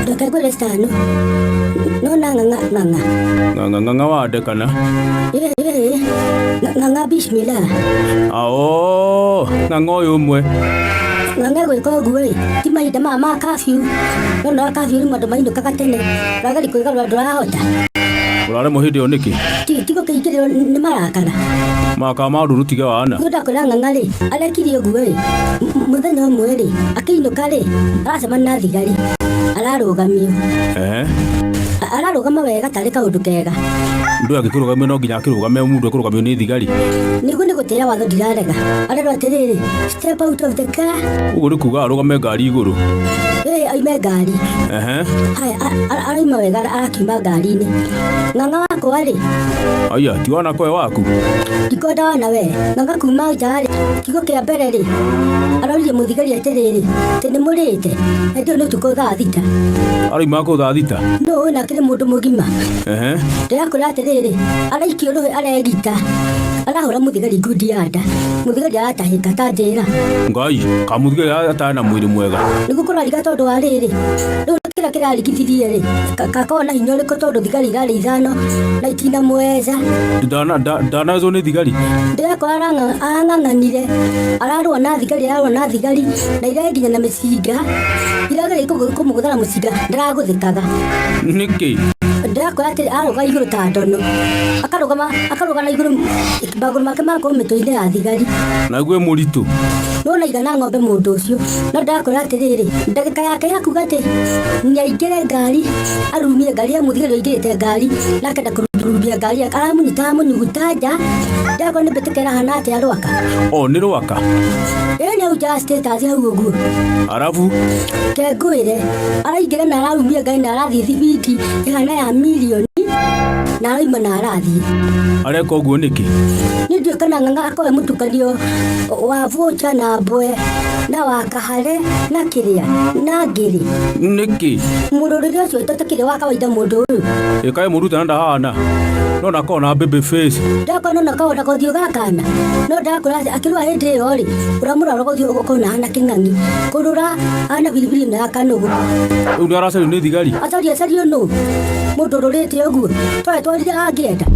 Reke ngwĩre citano. Nona ng'ang'a ng'ang'a. Ng'ang'a ng'ang'a wande kana? Ĩĩ ĩĩ. Ng'ang'a bismillah. Aoo, ng'ang'a ũyũ ũmwe. Ng'ang'a gwĩka ũguo ĩ, ti mahinda maya ma curfew. Nona curfew rĩmwe andũ mainũkaga tene. Ũrageria kwĩgarũra ndũrahota. Ũraremwo hĩndĩ ĩyo nĩkĩ? Ti ti gũkĩingĩrĩrwo nĩ marakara. Makara ma ndũrũ tige wana. Nĩ ndakwĩra ng'ang'a rĩ, arekire ũguo ĩ, mũthenya ũmwe rĩ, akĩinũka rĩ, aracemania na thigari, ararũgamio. Ehe. Ararũgama wega tarĩ kaũndũ kega. Mũndũ angĩkũrũgamio no nginya akĩrũgame mũndũ ekũrũgamio nĩ thigari. Nĩguo nĩ gũtĩĩa watho ndirarega. Arerwo atĩrĩrĩ, step out of the car. Ũguo nĩ kuga arũgame ngari igũrũ. Ĩĩ oime ngari. Ehe. Haya, arauma wega arakiuma ngari-inĩ. Ng'ang'a wakwa rĩ. Aya, ti wana koe waku. Ndikwenda wana we. Ng'ang'a kuma nja rĩ, kiugo kĩa mbere rĩ, aroririe mũthigari atĩrĩrĩ, atĩ nĩ mũrĩte? Na ndiũĩ nĩ ũtukũ thaa thita. Aroima kũ thaa thita? Nũ ũyũ na akĩrĩ mũndũ mũgima? Ehe. Ndĩrakwĩra atĩrĩrĩ, araikio rũhĩ aregita. Arahũra mũthigari ngundi ya nda. Mũthigari aratahĩka ta njĩra. Ngai, kamũthigari atarĩ na mwĩrĩ mwega. Nĩguo kũrariga tondũ wa rĩrĩ, rĩu kĩrĩa kĩrarigithirie rĩ, gakoragwo na hinya ũrĩkũ tondũ thigari irarĩ ithano na itinamweza. Ndanezwo nĩ thigari. Ndĩrakora arang'ang'anire, ararũa na thigari, ararũa na thigari na iraĩ nginya na mĩcinga, irageria kũmũgũtha na mũcinga ndaragũthĩkaga. Nĩkĩ? Ndĩrakora atĩ arũga igũrũ ta ndono, akarũgama akarũga na igũrũ magũrũ make magakorwo mĩtwe-inĩ ya thigari. Naguo mũritũ. Nona igana ng'ombe mũndũ ũcio, no ndĩrakwĩra atĩrĩrĩ, ndagĩka yake ya kuga atĩ nĩaingĩre ngari, arumie ngari ya mũthigari ũingĩrĩte ngari, na akenda kũrumia ngari yake, aramũnyita aramũnyuguta nja, ndĩrakwĩra nĩ mbĩtĩka ĩrahana atĩa Rwaka. O nĩ Rwaka. Ĩyo nĩ hau nja ya status hau ũguo. Arabu? Ke ngwĩre, araingĩra na ararumia ngari na arathiĩ thibindi ĩhana ya mirioni, na arauma na arathiĩ. Areka ũguo nĩkĩ? Niĩ ndiũĩ kana Ng'ang'a akorwo e mũtukanio wa vũcha na mbwe na wa kahare na kĩrĩa na ngĩrĩ. Nĩkĩ? Mũrũrĩre ũcio ũtakĩrĩ wa kawaida mũndũ ũyũ. Ĩ kaĩ mũrute na ndahana? No na akoragwo na baby face. Ndakorwo no na kothiũ ga kana. No ndakwĩra atĩ akĩrũa hĩndĩ ĩyo rĩ, ũramũrora ũthiũ ũkona ahana kĩng'ang'i. Kũrũra ahana biribiri ĩno ya kanũgũ. Rĩu nĩ aracario nĩ thigari? Acario acario nũ? Mũndũ ũrũrĩte ũguo. Twarĩ twarire angĩenda.